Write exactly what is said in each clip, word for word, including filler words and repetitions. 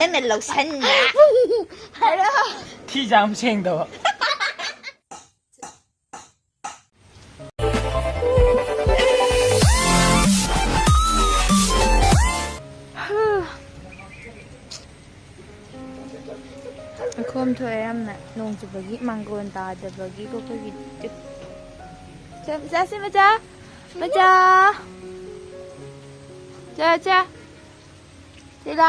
ꯅꯪꯅ ꯂꯧꯁꯟꯕ꯫ ꯊꯤ ꯌꯥꯝ ꯁꯦꯡꯗꯕ꯫ ꯑꯩꯈꯣꯝ ꯊꯣꯛꯑꯦ ꯌꯥꯝꯅ, ꯅꯣꯡ ꯆꯨꯕꯒꯤ ꯃꯥꯡꯒꯣꯟ ꯇꯥꯗꯕꯒꯤ ꯑꯩꯈꯣꯏꯒꯤ꯫ ꯆꯥꯁꯤ ꯃꯆꯥ, ꯃꯆꯥ, ꯆꯥ ꯆꯥ꯫ ꯁꯤꯗ꯫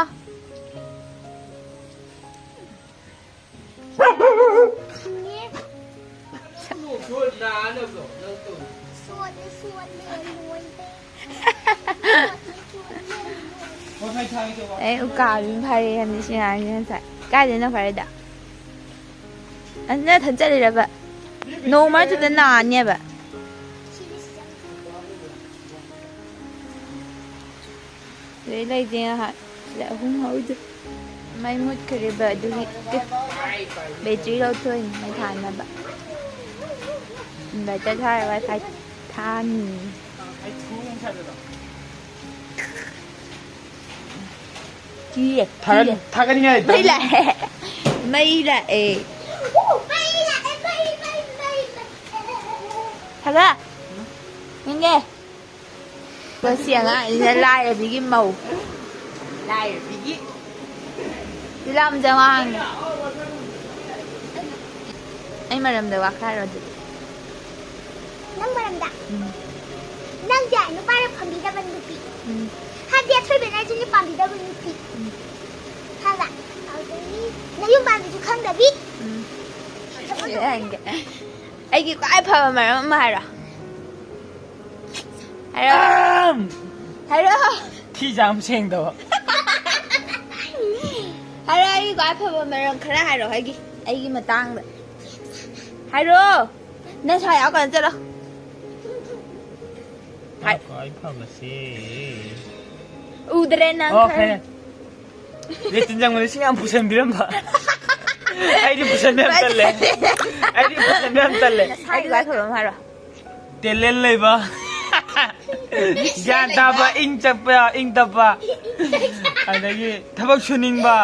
ꯑꯩ ꯎꯀꯥꯕꯤ ꯐꯥꯔꯦ ꯍꯥꯏꯕꯅꯤ ꯁꯤ ꯉꯥꯡꯁꯦ ꯉꯁꯥꯏ꯫ ꯀꯥꯏꯗꯩꯅꯣ ꯐꯥꯔꯤꯗ? ꯑꯁ, ꯅꯊꯟ ꯆꯠꯂꯤꯔꯕ? ꯅꯣꯡ ꯃꯔꯛꯇꯨꯗ ꯅꯥꯅꯦꯕ꯫ ꯁꯤꯗꯩ ꯂꯩꯇꯦ ꯉꯥꯏꯍꯥꯛ꯫ ꯁꯤꯗ ꯑꯍꯨꯝ ꯍꯧꯔꯤꯗꯣ꯫ ꯃꯩ ꯃꯨꯠꯈ꯭ꯔꯤꯕ ꯑꯗꯨꯒꯤ꯫ ꯕꯦꯇ꯭ꯔꯤ ꯂꯧꯊꯣꯛꯏꯅꯤ ꯃꯩ ꯊꯥꯅꯕ꯫ ꯏꯟꯚꯔꯇꯔ ꯊꯥꯔ ꯋꯥꯏ ꯐꯥꯏ ꯊꯥꯅꯤ꯫ ꯀꯤꯌꯦ, ꯊꯥꯒꯠ-, ꯀꯤꯌꯦ꯫ ꯊꯥꯒꯠꯅꯤꯡꯉꯥꯏ ꯃꯩ ꯂꯥꯛꯑꯦ꯫ ꯃꯩ ꯂꯥꯛꯑꯦ꯫ ꯊꯥꯒꯠ꯫ ꯌꯦꯡꯒꯦ꯫ ꯃꯁꯤ ꯑꯉꯥꯡꯁꯤꯅ ꯂꯥꯏꯔꯕꯤꯒꯤ ꯃꯧ꯫ ꯂꯥꯏꯔꯕꯤꯒꯤ꯫ ꯂꯤꯂꯥꯝ ꯆꯥꯃꯉꯥ ꯍꯪꯉꯦ꯫ ꯑꯩ ꯃꯔꯝꯗ ꯋꯥ ꯈꯔ ꯍꯥꯏꯔꯣ ꯑꯗꯨꯗꯤ꯫ ꯅꯪ ꯃꯔꯝꯗ? ꯎꯝ꯫ ꯅꯪꯁꯦ ꯅꯨꯄꯥꯅ ꯐꯪꯕꯤꯗꯕ ꯅꯨꯄꯤ꯫ ꯎꯝ꯫ ꯍꯥꯏꯕꯗꯤ ꯑꯊꯣꯏꯕ ꯅꯥꯏꯖꯤꯟꯒꯤ ꯄꯥꯝꯕꯤꯗꯕ ꯅꯨꯄꯤ꯫ ꯎꯝ꯫ ꯍꯥꯏꯕ꯫ ꯑꯗꯨꯗꯒꯤ ꯅꯌꯨꯝ ꯄꯥꯟꯕꯁꯨ ꯈꯪꯗꯕꯤ꯫ ꯎꯝ꯫ ꯑꯩꯒꯤ ꯈ꯭ꯋꯥꯏ ꯐꯕ ꯃꯔꯝ ꯑꯃ ꯍꯥꯏꯔꯣ꯫ ꯍꯥꯏꯔꯣ꯫ ꯑꯝ! ꯍꯥꯏꯔꯣ꯫ ꯊꯤ ꯌꯥꯝ ꯁꯦꯡꯗꯕ꯫ ꯍꯥꯏꯔꯣ, ꯑꯩꯒꯤ ꯈ꯭ꯋꯥꯏ ꯐꯕ ꯃꯔꯝ ꯈꯔ ꯍꯥꯏꯔꯣ, ꯑꯩꯒꯤ, ꯑꯩꯒꯤ ꯃꯇꯥꯡꯗ꯫ ꯍꯥꯏꯔꯣ꯫ ꯅꯪ ꯁ꯭ꯋꯥꯏ ꯌꯥꯎ ꯀꯥꯟꯗ ꯆꯠꯂꯣ꯫ ꯍꯥꯏ꯫ ꯈ꯭ꯋꯥꯏ ꯐꯕꯁꯦ꯫ ꯎꯗ꯭ꯔꯦ ꯅꯪ ꯑꯣ, ꯈꯔ꯫ ꯈꯪꯉꯦ꯫ ꯂꯦꯇꯤꯟ ꯆꯪꯕꯗ ꯏꯁꯤꯡ ꯌꯥꯝ ꯄꯨꯁꯟꯕꯤꯔꯝꯕ꯫ ꯑꯩꯗꯤ ꯄꯨꯁꯟꯕ ꯌꯥꯝ ꯇꯜꯂꯦ꯫ ꯑꯩꯗꯤ ꯄꯨꯁꯟꯕ ꯌꯥꯝ ꯇꯜꯂꯦ꯫ ꯅꯁꯥꯒꯤ ꯈ꯭ꯋꯥꯏ ꯐꯕ ꯑꯃ ꯍꯥꯏꯔꯣ꯫ ꯇꯦꯂꯦꯟ ꯂꯩꯕ꯫ ꯒ꯭ꯌꯥꯟ ꯇꯥꯕ, ꯏꯪ ꯆꯞꯄ, ꯏꯪ ꯇꯞꯄ꯫ ꯑꯗꯒꯤ ꯊꯕꯛ ꯁꯨꯅꯤꯡꯕ,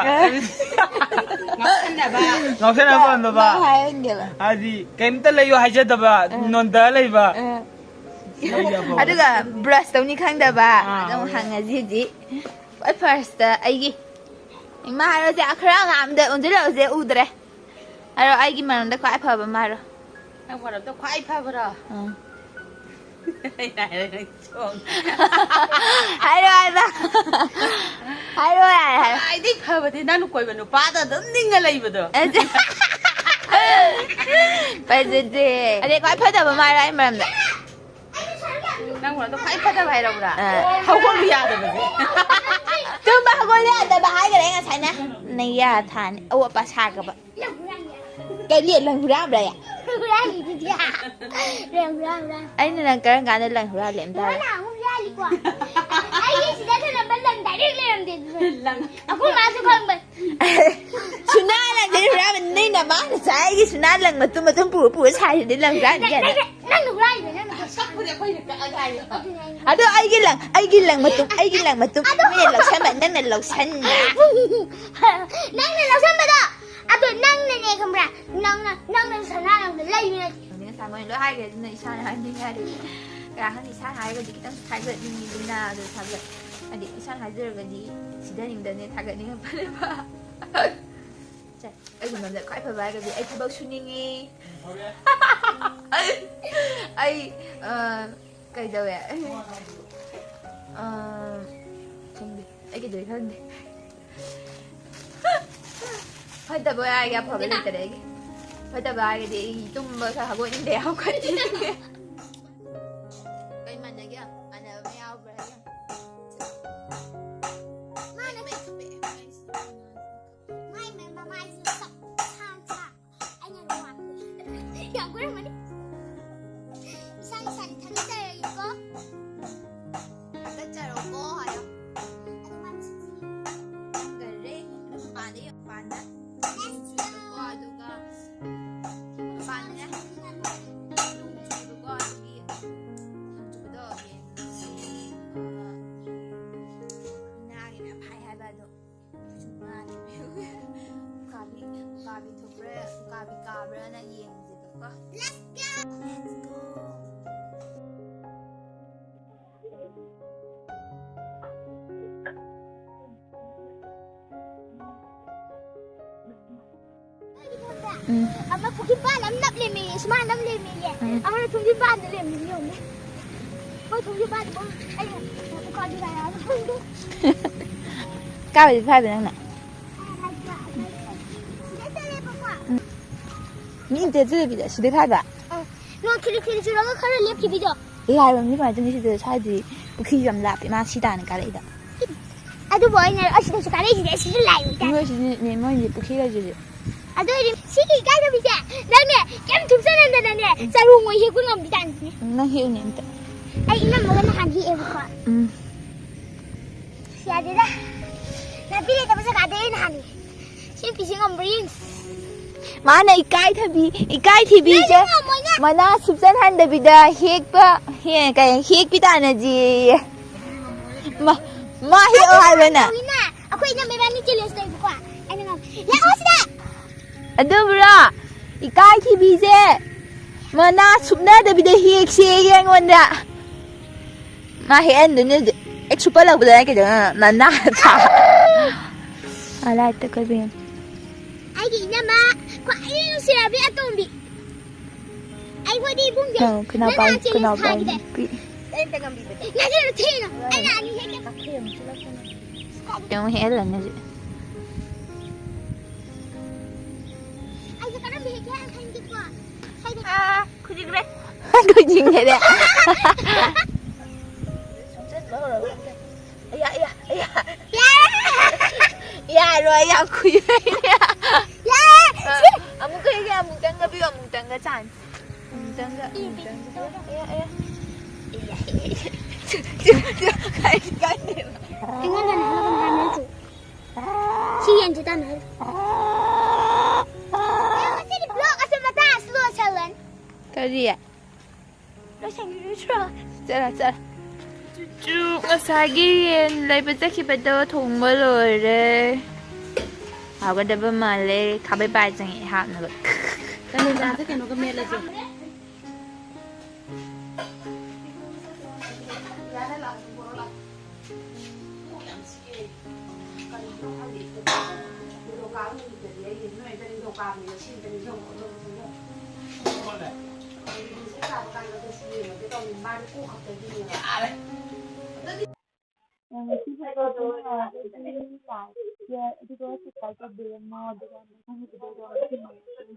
ꯉꯥꯎꯁꯟꯅꯕ꯫ ꯉꯥꯎꯁꯟꯅꯕ ꯄꯥꯝꯗꯕ꯫ ꯅꯪ ꯍꯥꯏꯔꯝꯒꯦꯕ꯫ ꯍꯥꯏꯗꯤ ꯀꯩꯝꯇ ꯂꯩꯌꯣ ꯍꯥꯏꯖꯗꯕ, ꯎꯝ꯫ ꯅꯣꯟꯗ ꯂꯩꯕ꯫ ꯎꯝ꯫ ꯑꯗꯨꯒ ꯕ꯭ꯔꯁ ꯇꯧꯅꯤ ꯈꯪꯗꯕ꯫ ꯑꯥ꯫ ꯑꯗꯨꯝ ꯍꯪꯉꯁꯤ ꯍꯧꯖꯤꯛ꯫ ꯈ꯭ꯋꯥꯏ ꯐꯥꯔꯁꯇ ꯑꯩꯒꯤ ꯏꯃꯥ ꯍꯥꯏꯔꯣꯁꯦ, ꯈꯔ ꯑꯉꯥꯡ ꯑꯝꯗ ꯑꯣꯟꯁꯤꯜꯂꯛꯑꯣꯁꯦ, ꯎꯗ꯭ꯔꯦ꯫ ꯍꯥꯏꯔꯣ, ꯑꯩꯒꯤ ꯃꯔꯝꯗ ꯈ꯭ꯋꯥꯏ ꯐꯕ ꯑꯃ ꯍꯥꯏꯔꯣ꯫ ꯅꯪ ꯃꯔꯝꯗ ꯈ꯭ꯋꯥꯏ ꯐꯕꯔꯣ? ꯑꯥ꯫ ꯑꯩꯅ ꯍꯥꯏꯔꯒ ꯅꯪ ꯁꯣꯝ꯫ ꯍꯥꯏꯔꯣ ꯍꯥꯏꯕ꯫ ꯍꯥꯏꯔꯣ ꯌꯥꯔꯦ, ꯍꯥꯏꯔꯣ꯫ ꯈ꯭ꯋꯥꯏꯗꯩ ꯐꯕꯗꯤ ꯅꯪꯅ ꯀꯣꯏꯕ ꯅꯨꯄꯥꯗ ꯑꯗꯨꯝ ꯅꯤꯡꯉ ꯂꯩꯕꯗꯣ꯫ ꯑꯁ꯫ ꯐꯖꯗꯦ꯫ ꯑꯗꯩ ꯈ꯭ꯋꯥꯏ ꯐꯠꯇꯕ ꯑꯃ ꯍꯥꯏꯔꯣ ꯑꯩ ꯃꯔꯝꯗ꯫ ꯅꯪ ꯃꯔꯝꯗ ꯈ꯭ꯋꯥꯏ ꯐꯠꯇꯕ ꯍꯥꯏꯔꯛꯎꯔꯥ? ꯑꯥ꯫ ꯍꯧꯒꯠꯂꯨ ꯌꯥꯗꯕꯁꯦ꯫ ꯇꯨꯝꯕ ꯍꯧꯒꯠꯂꯨ ꯌꯥꯗꯕ ꯍꯥꯏꯈꯔꯦ ꯉꯁꯥꯏꯅ꯫ ꯅꯌꯥ ꯊꯥꯅꯤ꯫ ꯑꯋꯣꯠ ꯑꯄꯥ ꯁꯥꯈ꯭ꯔꯕ꯫ ꯀꯔꯤ ꯂꯪ ꯍꯨꯔꯥꯟꯕ꯭ꯔꯥ ꯑꯩ? ꯍꯨꯔꯥꯜꯂꯤꯗꯨꯗꯤ꯫ ꯂꯪ ꯍꯨꯔꯥꯟꯕ꯭ꯔꯥ? ꯑꯩꯅ ꯅꯪ ꯀꯔꯝ ꯀꯥꯟꯗ ꯂꯪ ꯍꯨꯔꯥꯜꯂꯦ ꯑꯝꯇ ꯍꯥꯏꯔꯣ? ꯉꯔꯥꯡ ꯑꯃꯨꯛ ꯍꯨꯔꯥꯜꯂꯤꯀꯣ꯫ ꯑꯩꯒꯤ ꯁꯤꯗ ꯊꯅꯝꯕ ꯂꯪ direct ꯂꯩꯔꯝꯗꯦ ꯑꯗꯨꯅ꯫ ꯂꯪ꯫ ꯑꯩꯈꯣꯏ ꯃꯥꯁꯨ ꯈꯪꯕꯅꯤ꯫ ꯁꯨꯅꯥ ꯂꯪꯗꯤ ꯍꯨꯔꯥꯟꯕ ꯅꯣꯏ ꯅꯃꯥ ꯅꯆꯥ ꯑꯩꯒꯤ ꯁꯨꯅꯥ ꯂꯪ ꯃꯇꯨꯝ ꯃꯇꯨꯝ ꯄꯨꯔ ꯄꯨꯔ ꯁꯥꯏꯁꯤꯗꯤ ꯂꯪ ꯍꯨꯔꯥꯟꯕꯤ ꯀꯥꯏꯅ꯫ ꯅꯪ, ꯅꯪ, ꯅꯪꯅ ꯍꯨꯔꯥꯜꯂꯤꯅꯦ ꯅꯪꯅ꯫ ꯁꯛꯄꯨꯗꯤ ꯑꯩꯈꯣꯏꯅ ꯀꯛꯑꯒ ꯍꯥꯏꯌꯦꯕ꯫ ꯑꯗꯨꯅꯦ ꯑꯩꯅ ꯑꯗꯣ ꯑꯩꯒꯤ ꯂꯪ, ꯑꯩꯒꯤ ꯂꯪ ꯃꯇꯨꯝ, ꯑꯩꯒꯤ ꯂꯪ ꯃꯇꯨꯝ ꯑꯗꯣ ꯃꯤꯅ ꯂꯧꯁꯟꯕ ꯅꯪꯅ ꯂꯧꯁꯟꯕ꯫ ꯅꯪꯅ ꯂꯧꯁꯟꯕꯗꯣ ꯑꯗꯣ ꯅꯪꯅꯅꯦ ꯈꯪꯕ꯭ꯔꯥ? ꯅꯪꯅ, ꯅꯪꯅ ꯁꯅꯥ ꯂꯪꯗꯣ ꯂꯩꯕ ꯅꯠꯇꯦ꯫ ꯑꯗꯨꯅꯦ ꯉꯁꯥꯏ ꯃꯣꯏꯅ ꯂꯣꯏ ꯍꯥꯏꯈ꯭ꯔꯦ, ꯑꯗꯨꯅ ꯏꯁꯥꯅ ꯍꯥꯏꯅꯤꯡꯉꯦ ꯍꯥꯏꯔꯗꯤ ꯀꯌꯥ ꯈꯪꯗꯦ, ꯏꯁꯥꯅ ꯍꯥꯏꯔꯒꯗꯤ ꯈꯤꯇꯪ ꯊꯥꯒꯠꯅꯤꯡꯉꯤꯗꯅ, ꯑꯗꯣ ꯊꯥꯒꯠ-, ꯍꯥꯏꯗꯤ ꯏꯁꯥꯅ ꯍꯥꯏꯖꯔꯒꯗꯤ ꯁꯤꯗꯅꯤꯡꯗꯅꯦ ꯊꯥꯒꯠꯅꯤꯡꯉꯛꯄꯅꯦꯕ꯫ ꯁꯦ, ꯑꯩꯒꯤ ꯃꯔꯝꯗ ꯈ꯭ꯋꯥꯏ ꯐꯕ ꯍꯥꯏꯔꯒꯗꯤ ꯑꯩ ꯊꯕꯛ ꯁꯨꯅꯤꯡꯉꯤ꯫ ꯑꯩ, ꯑ, ꯀꯩꯗꯧꯋꯦ? ꯑ, ꯈꯪꯗꯦ꯫ ꯑꯩ ꯀꯩꯗꯧꯋꯦ ꯈꯪꯗꯦ꯫ ꯐꯠꯇꯕ ꯍꯥꯏꯔꯒꯦ, ꯑꯐꯕ ꯂꯩꯇꯔꯦ ꯑꯩꯒꯤ꯫ ꯐꯠꯇꯕ ꯍꯥꯏꯔꯒꯗꯤ ꯑꯩ ꯇꯨꯝꯕ ꯈꯔ ꯍꯧꯒꯠꯅꯤꯡꯗꯦ, ꯍꯧꯒꯠꯅꯤꯡꯗꯦ꯫ ꯀꯩ ꯃꯥꯟꯅꯒꯦ? ꯃꯥꯟꯅꯕ ꯑꯃ ꯌꯥꯎꯕ꯭ꯔꯥ? ꯃꯥꯅ ꯃꯩ ꯊꯨꯞꯄꯦ꯫ ꯃꯥꯏ ꯃ-, ꯃꯃꯥꯏꯁꯦ ꯁꯛ ꯁꯥ ꯁꯥ꯫ ꯑꯩꯅ ꯔꯣꯃꯥꯟ ꯌꯥꯝ ꯀꯣꯏꯔꯝꯃꯅꯤ꯫ ꯏꯁꯥ ꯏꯁꯥꯒꯤ ꯊꯥꯒꯠꯆꯔꯒꯦꯀꯣ꯫ ꯊꯥꯒꯠꯆꯔꯣꯀꯣ ꯍꯥꯏꯌꯣ꯫ ꯑꯗꯣ ꯃꯥꯅ ꯁꯛꯁꯤ ꯊꯥꯒꯠꯆꯔꯦ꯫ ꯑꯗꯨ ꯃꯄꯥꯟꯗ ꯌꯦꯡꯉꯣ, ꯃꯄꯥꯟꯗ꯫ ꯅꯣꯡ ꯆꯨꯏꯕꯀꯣ, ꯑꯗꯨꯒ ꯃꯄꯥꯟꯗꯅꯦ ꯅꯣꯡ ꯆꯨꯏꯕꯀꯣ, ꯑꯗꯨꯒꯤ ꯅꯣꯡ ꯆꯨꯕꯗꯣ ꯌꯦꯡꯉꯣ꯫ ꯉꯥꯒꯤ ꯃꯌꯥꯝ ꯐꯥꯏ ꯍꯥꯏꯕ꯫ ꯎꯝ꯫ ꯑꯃ ꯄꯨꯈ꯭ꯔꯤ ꯃꯄꯥꯟ ꯑꯃ ꯅꯞ ꯂꯩꯔꯝꯃꯦꯌꯦ, ꯁꯨꯃꯥꯡꯗ ꯑꯃ ꯂꯩꯔꯝꯃꯦꯌꯦ꯫ ꯎꯝ꯫ ꯑꯃꯅ ꯊꯣꯡꯖꯤꯟ ꯃꯄꯥꯟꯗ ꯂꯩꯔꯝꯃꯦꯌꯦ, ꯌꯦꯡꯉꯨꯅꯦ꯫ ꯃꯣꯏ ꯊꯣꯡꯖꯤꯟ ꯃꯄꯥꯟꯗ ꯃꯣꯏ, ꯑꯩꯅ ꯎꯀꯥꯕꯤ ꯀꯥꯏꯔꯒ ꯈꯪꯗꯦ꯫ ꯀꯥꯏꯋꯥꯏꯗ ꯐꯥꯏꯕ ꯅꯪꯅ? ꯁꯤꯗ ꯆꯠꯂꯦꯕꯀꯣ꯫ ꯎꯝ꯫ ꯃꯤ ꯑꯝꯇ ꯆꯠꯇꯕꯤꯗ ꯁꯤꯗ ꯐꯥꯏꯕ? ꯑ, ꯅꯣꯡ ꯊꯤꯂꯤ ꯊꯤꯂꯤ ꯆꯨꯔꯒ ꯈꯔ ꯂꯦꯞꯈꯤꯕꯤꯗꯣ꯫ ꯂꯥꯏ ꯑꯣꯏꯔꯝꯅꯤ ꯀꯃꯥꯏꯅ ꯇꯧꯅꯤ? ꯁꯤꯗ ꯁ꯭ꯋꯥꯏꯗꯤ ꯄꯨꯈ꯭ꯔꯤꯁꯨ ꯌꯥꯝ ꯂꯥꯞꯄꯦ, ꯃꯥ ꯁꯤ ꯇꯥꯅ ꯀꯥꯔꯛꯏꯗꯣ꯫ ꯑꯗꯨꯕꯨ ꯑꯩꯅ ꯑꯁꯤꯗꯁꯨ ꯀꯥꯔꯛꯏꯁꯤꯗꯤ, ꯑꯁꯤꯁꯨ ꯂꯥꯛꯏ ꯀꯥꯏꯅ꯫ ꯃꯣꯏꯁꯤꯗꯤ ꯅꯦ, ꯃꯣꯏꯗꯤ ꯄꯨꯈ꯭ꯔꯤ ꯂꯩꯁꯤꯗꯤ꯫ ꯑꯗꯨ ꯑꯣꯏꯔꯗꯤ ꯁꯤꯒꯤ ꯏꯀꯥꯏꯗꯕꯤꯁꯦ ꯅꯪꯅꯦ ꯀꯩꯝ ꯊꯨꯞꯆꯅꯗꯅꯅꯦ ꯆꯔꯣꯡ ꯑꯣꯏ ꯍꯦꯛꯄ ꯉꯝꯕꯤ ꯇꯥꯅꯤꯅꯦ꯫ ꯎꯝ, ꯅꯪ ꯍꯦꯛꯎꯅꯦ ꯑꯝꯇ꯫ ꯑꯩ ꯏꯅꯝꯃꯒ ꯅꯍꯥꯟ ꯍꯦꯛꯑꯦꯕꯀꯣ꯫ ꯎꯝ꯫ ꯌꯥꯗꯦꯗ꯫ ꯅꯥꯄꯤ ꯂꯩꯇꯕ ꯖꯒꯥꯗ ꯑꯩ ꯅꯍꯥꯟ ꯁꯤ ꯅꯨꯄꯤꯁꯦ ꯉꯝꯕ꯭ꯔꯥ ꯌꯦꯡꯁꯤ꯫ ꯃꯥꯅ ꯏꯀꯥꯏꯊꯕꯤ, ꯏꯀꯥꯏꯊꯤꯕꯤꯁꯦ ꯅꯪ ꯉꯝꯃꯣꯏꯅꯦ꯫ ꯃꯅꯥ ꯁꯨꯞꯆꯟꯍꯟꯗꯕꯤꯗ ꯍꯦꯛꯄ, ꯍꯦ-, ꯀꯩ, ꯍꯦꯛꯄꯤ ꯇꯥꯅꯁꯤꯌꯦ꯫ ꯃꯥ, ꯃꯥ ꯍꯦꯛꯑꯣ ꯍꯥꯏꯕ꯭ꯔꯅꯦ? ꯇꯧꯋꯤꯅ꯫ ꯑꯩꯈꯣꯏ ꯏꯅꯝꯃ ꯏꯕꯥꯅꯤ challenge ꯇꯧꯋꯦꯕꯀꯣ꯫ ꯑꯩꯅ ꯉꯝ-, ꯂꯥꯛꯑꯣ ꯁꯤꯗ꯫ ꯑꯗꯨꯕꯨꯔꯣ, ꯏꯀꯥꯏ ꯊꯤꯕꯤꯁꯦ ꯃꯅꯥ ꯁꯨꯞꯅꯗꯕꯤꯗ ꯍꯦꯛꯁꯦꯌꯦ ꯑꯩꯉꯣꯟꯗ꯫ ꯃꯥ ꯍꯦꯛꯍꯟꯗꯣꯏꯅꯦ ꯍꯧꯖꯤꯛ꯫ ꯍꯦꯛ ꯁꯨꯞꯄꯜꯂꯛꯄꯗ ꯀꯩꯗꯧꯅꯣ? ꯅꯅꯥ ꯆꯥ꯫ ꯑꯥ, ꯂꯥꯏꯠꯇ ꯀꯣꯏꯕ ꯌꯦꯡꯉꯨ꯫ ꯑꯩꯒꯤ ꯏꯅꯝꯃ ꯈ꯭ꯋꯥꯏꯗꯒꯤ ꯅꯨꯡꯁꯤꯔꯕꯤ ꯑꯇꯣꯝꯕꯤ꯫ ꯑꯩꯈꯣꯏꯗꯤ ꯏꯕꯨꯡꯁꯦ ꯀꯅꯥ-, ꯀꯅꯥꯄꯥ-, ꯅꯪꯅ challenge ꯀꯅꯥꯄꯥ ꯊꯥꯈꯤꯗꯦ꯫ ꯅꯨꯄꯤ? ꯑꯩ ꯑꯝꯇ ꯉꯝꯕꯤꯕꯅꯦ꯫ ꯅꯗꯤ ꯊꯦꯡꯅ ꯑꯩꯅ ꯑꯅꯤ ꯍꯦꯛꯀꯦ꯫ ꯌꯦꯡꯉꯨ, ꯍꯦꯛꯍꯜꯂꯅꯤ ꯍꯧꯖꯤꯛ꯫ ꯑꯩꯁꯦ ꯀꯔꯝ ꯍꯦꯛꯍꯜꯂꯅꯤ ꯍꯧꯖꯤꯛ? ꯑꯩꯁꯦ ꯀꯔꯝꯕ ꯍꯦꯛꯀꯦ ꯍꯥꯏꯅ ꯈꯟꯒꯦꯀꯣ? ꯍꯥꯏꯗꯤ ꯑꯥ, ꯈꯨꯖꯤꯟꯈ꯭ꯔꯦ꯫ ꯈꯨꯖꯤꯟꯈ꯭ꯔꯦ꯫ ꯑꯌꯥ, ꯑꯌꯥ, ꯑꯌꯥ꯫ ꯌꯥꯔꯦ! ꯌꯥꯔꯣꯏ, ꯌꯥꯝ ꯀꯨꯏꯔꯦ꯫ ꯌꯥꯔꯦ! ꯑ, ꯑꯃꯨꯛꯀ ꯍꯦꯛꯀꯦ, ꯑꯃꯨꯛꯇꯪꯒ ꯄꯤꯌꯨ, ꯑꯃꯨꯛꯇꯪꯒ chance꯫ ꯑꯃꯨꯛꯇꯪꯒ, ꯑꯃꯨꯛꯇꯪꯒ꯫ ꯑꯌꯥ, ꯑꯌꯥ꯫ ꯀꯥꯏ, ꯀꯥꯏꯗꯦꯕ꯫ ꯑꯩꯉꯣꯟꯗ ꯅꯍꯥꯟ ꯅꯍꯥꯟ ꯅꯠꯇ꯭ꯔꯣ? ꯁꯤ ꯌꯦꯟꯁꯦ ꯇꯥꯟꯅ ꯍꯥꯏꯔꯣ꯫ ꯉꯁꯤꯗꯤ vlog ꯑꯁꯤ ꯃꯇꯥꯡ ꯑꯁꯤꯗ ꯂꯣꯏꯁꯜꯂꯅꯤ꯫ ꯀꯔꯤ? ꯂꯣꯏꯁꯟꯈꯤꯔꯣꯏꯗ꯭ꯔꯣ? ꯆꯠꯂꯣ, ꯆꯠꯂꯣ꯫ ꯆꯨ, ꯆꯨ, ꯉꯁꯥꯏꯒꯤ ꯌꯦꯟ ꯂꯩꯕ ꯆꯠꯈꯤꯕꯗꯣ ꯊꯣꯡꯕ ꯂꯣꯏꯔꯦ꯫ ꯍꯥꯎꯒꯗꯕ ꯃꯥꯜꯂꯦ꯫ ꯈꯥꯕꯩ ꯄꯥꯏ ꯆꯪꯉꯛꯑꯦ ꯍꯥꯞꯅꯕ꯫ ꯀꯂꯦꯖꯥꯁꯦ ꯀꯩꯅꯣꯒ ꯃꯦꯠꯂꯁꯦ꯫ ꯄꯥꯝꯃꯦ, ꯉꯁꯤꯗꯤ ꯌꯦꯡꯉꯣ, ꯑꯗꯣ ꯌꯦꯡꯉꯣ꯫ ꯍꯌꯦꯡ ꯍꯪꯆꯤꯠ ꯇꯥꯕ ꯀꯥꯟꯗ ꯑꯩꯈꯣꯏꯁꯨ ꯌꯦꯡꯉꯒꯦ ꯇꯧꯅꯤ꯫ ꯃꯥꯗꯤ ꯀꯣꯛ ꯈꯛꯇꯒꯤꯅꯦꯕ꯫ ꯌꯥꯔꯦ꯫ ꯉꯁꯤ ꯐꯣꯇꯣꯗꯣ ꯌꯥꯔꯒꯗꯤ like, share, ꯑꯗꯨꯒ subscribe ꯇꯧꯕꯤꯔꯝꯃꯣ꯫ ꯑꯗꯨꯒ ꯃꯊꯪꯒꯤ ꯚꯤꯗꯤꯑꯣꯗ ꯑꯃꯨꯛ ꯊꯦꯡꯅꯔꯁꯤ꯫